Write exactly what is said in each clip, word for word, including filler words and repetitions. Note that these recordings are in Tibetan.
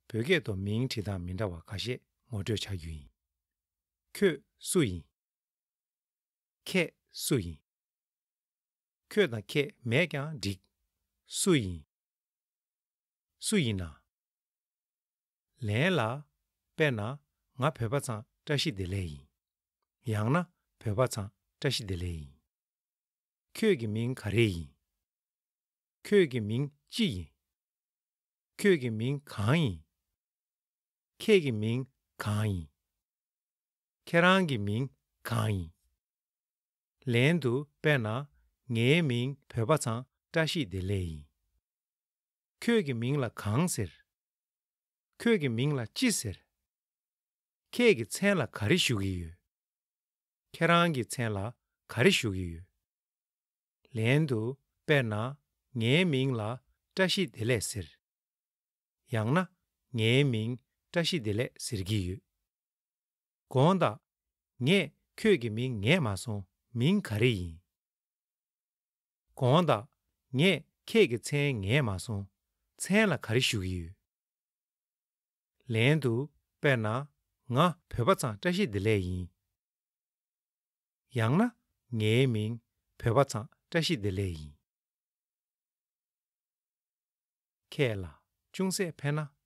བོད་སྐད་དུ་མིང་བྲིས་སྟངས་མི་འདྲ་བ་ཁ་ཤས་ངོ་སྤྲོད་བྱ་རྒྱུ་ཡིན། ཁྱོད་སུ་ཡིན། ཁྱེད་སུ་ཡིན། ཁྱོད་དང་ཁྱེད་མེད་ཀྱང་འགྲིག་སུ་ཡིན། སུ་ཡིན་ན། ལན་ལ། དཔེར་ན། ང་བོད་པ་ཚང་བཀྲ་ཤིས་བདེ་ལེགས་ཡིན། ཡང་ན་བོད་པ་ཚང་བཀྲ་ཤིས་བདེ་ལེགས་ཡིན། ཁྱོད་ཀྱི་མིང་ག་རེ་ཡིན། ཁྱོད་ཀྱི་མིང་ཅི་ཡིན། ཁྱོད་ཀྱི་མིང་གང་ཡིན། ཁྱེད་ཀྱི་མིང་གང་ཡིན། ཁྱེད་རང་གི་མིང་གང་ཡིན། ལན་དུ་དཔེར་ན། ངའི་མིང་བོད་པ་ཚང་བཀྲ་ཤིས་བདེ་ལེགས་ཡིན། ཁྱོད་ཀྱི་མིང་ལ་གང་ཟེར། ཁྱོད་ཀྱི་མིང་ལ་ཅི་ཟེར། ཁྱེད་ཀྱི་མཚན་ལ་ག་རེ་ཞུ་གི་ཡོད། ཁྱེད་རང་གི་མཚན་ལ་ག་རེ་ཞུ་གི་ཡོད། ལན་དུ་དཔེར་ན། ངའི་མིང་ལ་བཀྲ་ཤིས་བདེ་ལེགས་ཟེར། ཡང་ན། ངའི་མིང་བཀྲ་ཤིས་བདེ་ལེགས་ཟེར་གྱི་ཡོད། དགོངས་དག་ངས་ཁྱོད་ཀྱི་མིང་ངེས་མ་སོང་། མིང་ག་རེ་ཡིན། དགོངས་དག་ངས་ཁྱེད་ཀྱི་མཚན་ངེས་མ་སོང་། མཚན་ལ་ག་རེ་ཞུ་གི་ཡོད། ལན་དུ་དཔེར་ན། ང་བོད་པ་ཚང་བཀྲ་ཤིས་བདེ་ལེགས་ཡིན། ཡང་ན། ངའི་མིང་བོད་པ་ཚང་བཀྲ་ཤིས་བདེ་ལེགས་ཡིན། ཁྱེད་ལ་ཅུང་ཟད་ཕན་ན།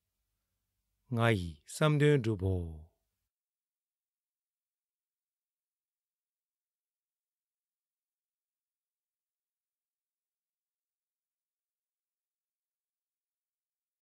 ང་ཡི་བསམ་དོན་འགྲུབ་བོ།